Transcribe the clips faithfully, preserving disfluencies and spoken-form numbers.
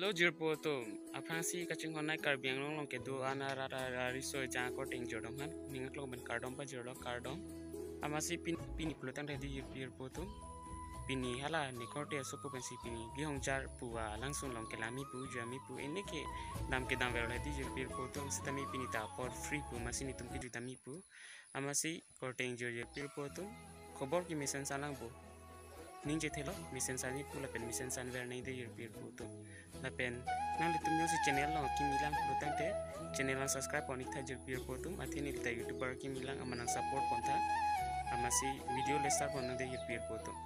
Hello jirpo atum, aphrangsi kachinghon nai Karbi Anglong along kedo-an arat arat ariso ejang akorte ingjir dam aphan, ning aklong pen kardom pajirlo, kardom. Amatsi pin, pini pulotangte dei jirpi jirpo atum, pini hala ne korte asopo pensi pini Lihongjar pu alangsun along kelang me pu, jua me pu, ene ke dam kedam verlo dei jirpi jirpo atum, sitame pini ta apor free pu, amatsi netum kejut dam me pu. Amatsi korte ingjir jirpi jirpo atum, khobor ke mesen salang pu. Ning chethelo, mesen san me pu lapen mesen san ver nang dei jirpi jirpo atum. Lapen nanglitum jongsi channel along akimi lang pulotangte, channel along subscribe pon-ik tha jirpi jirpo atum, athe neli ta YouTuber akimi lang, amat nang support pon tha. Amatsi video le start pon nang dei jirpi jirpo atum.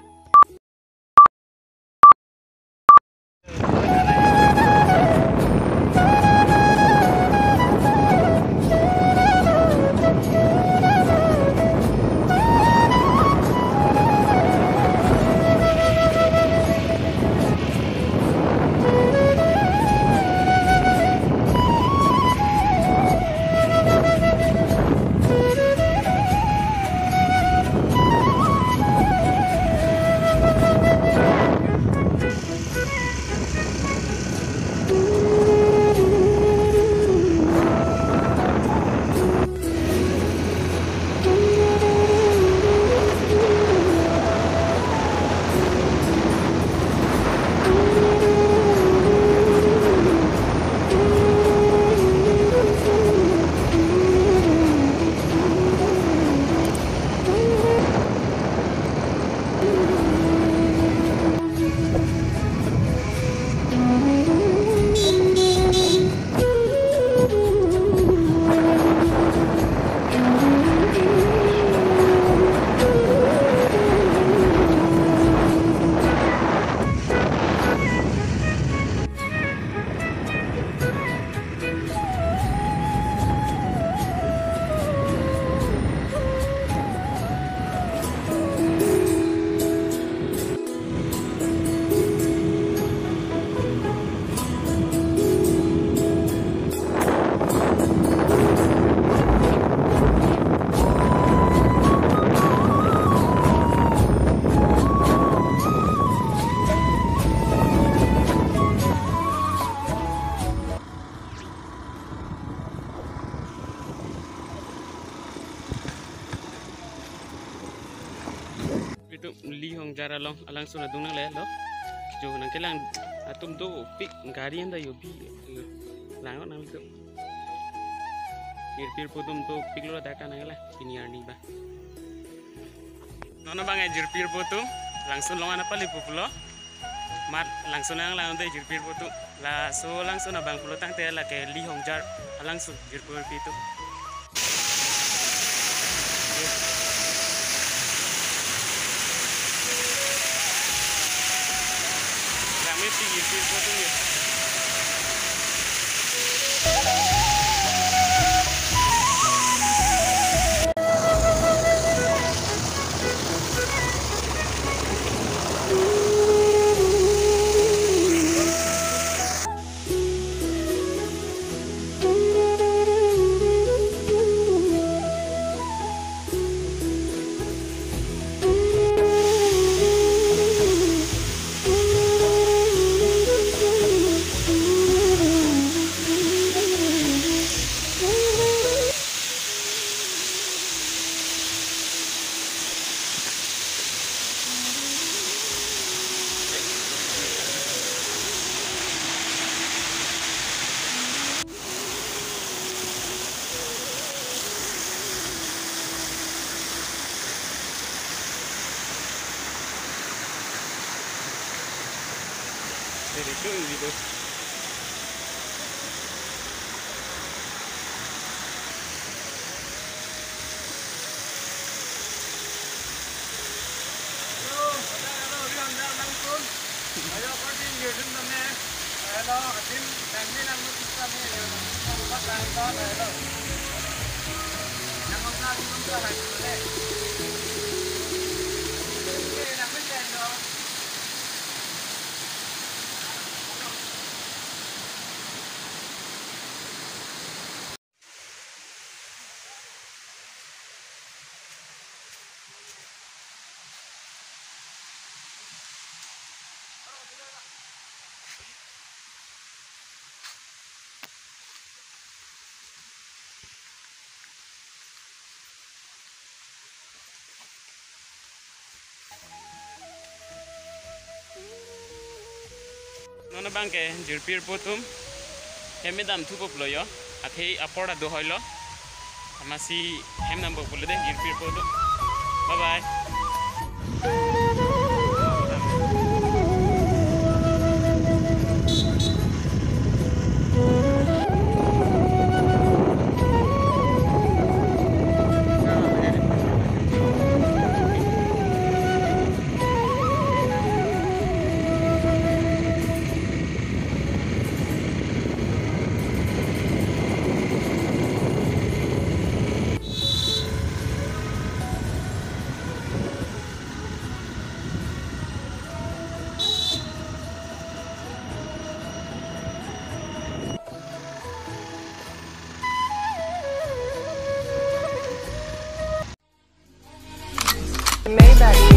Itum Lihongjar along alangsun adung nanglelo. Jo nangkelang atum dopik, gari anta jobi. Lang nanglitum. Jirpi jirpo atum dopiklo, dak nangkelang pini arni abang. Non abang jirpi jirpo atum, langsun along an apali pulo. Amat langsun nanglang dei jirpi jirpo atum. Laso langsun abang pulotangte lake Lihongjar alangsun jirpi jirpo atum. Lang me pi jirpi jirpo atum ya. Dei, dei, dei, dei. Non abang ke jirpi arpo atum hem damthu pop lo jo. Athe apor ta do hoi lo. Amatsi hem dam pop lo de jirpi arpo atum. Bye bye. Maybach.